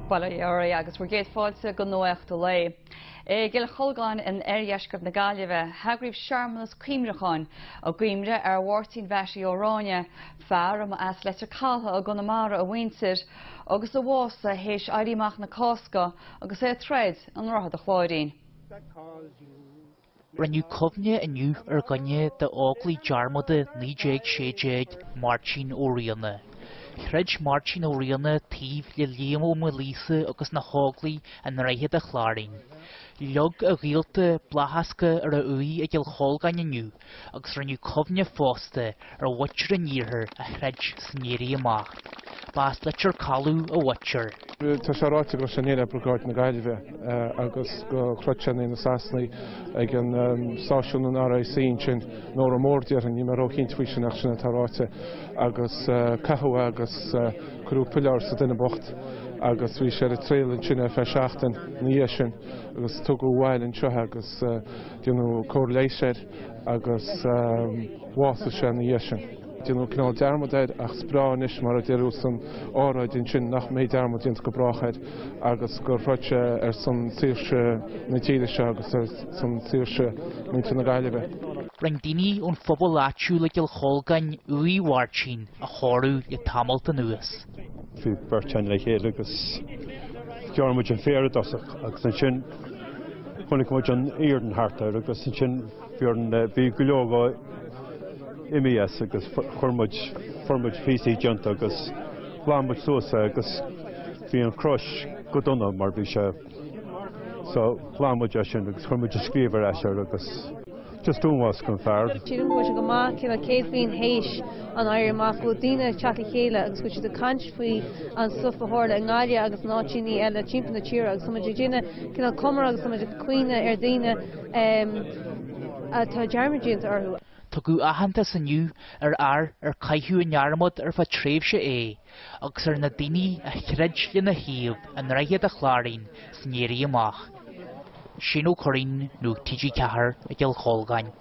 Bail ó Dhia oraibh agus bhur gcéad fáilte go Nuacht an Lae. I gCill Cholgáin in oirdheisceart na Gaillimhe, heagraíodh searmanas cuimhneacháin i gcuimhne ar Mháirtín Mheaití Ó Ráinne, fear a mba as Leitir Catha i gConamara a mhuintir, agus a bhásaigh théis Éirí Amach na Cásca agus é ag troid i nDroichead a' Chláirín. Rinneadh cuimhne inniu ar dhuine d'Óglaigh dearmadta 1916, Máirtín Ó Riana. Throid Máirtín Ó Riana taobh le Liam Ó Maoilíosa agus na hÓglaigh i nDroichead a' Chláirín. Leag a ghaolta bláthfhleasca ar a uaigh i gCill Cholgáin inniu agus rinneadh cuimhne fosta ar mhuintir an iarthair a throid san Éirí Amach. Ba as Leitir Caladh a mhuintir. Tá sé ráite go raibh sé in Aerbriogáid na Gaillimhe agus gur throid sé in aghaidh na Sasanaigh ag an stáisiún an RIC ansin, in Órán Mór déarfainn, níl mé róchinnte faoi sin ach sin atá ráite, agus caitheadh é agus cuireadh piléar sa duine bocht agus bhí sé ar an traeil ansin ar feadh seachtain ina dhiaidh sin agus tugadh abhaile anseo é agus déanadh cóir leighis air. agus bhásaigh sé ina dhiaidh sin. Déanadh cineál dearmad air ach is breá anois mar a deireadh san óráid ansin nach mbeidh dearmad déanta go brách air agus gur throid sé ar son saoirse na tíre seo agus ar son saoirse muintir na Gaillimhe. Rinne daoine ón phobal áitiúil i gCill Cholgáin uaigh Mháirtín a chóiriú le tamalt anuas. Bhí beirt againn le chéile agus ghearr muid an féar i dtosach agus ansin Chonaic muid an iarann thart air agus ansin bhí go leor dhó imithe as agus chuir muid, fuair muid píosaí déanta agus ghlan muid suas é agus bhí an chrois go dona mar bhí sé so ghlan muid é sin agus chuir muid an scríobh ar ais air agus Just ómós don fear. Sílim go bhfuil sé go maith cineál 100 bliain théis an Éirí Amach go bhfuil daoine ag teacht le chéile agus go bhfuil siad ag caint faoi an stuif a tharla i nGaillimh agus in áiteanna eile timpeall na tíre agus tá muid ag déanamh cineál comóradh agus tá muid ag cuimhneamh ar daoine atá dearmad déanta orthu. Tugadh aitheantas inniu ar fhear ar caitheadh i ndearmad ar feadh tréimhse é agus ar na daoine a throid lena thaobh i nDroichead a' Chláirín san Éirí Amach. Shane Ó Curraoin, Nuacht TG4 i gCill Cholgáin.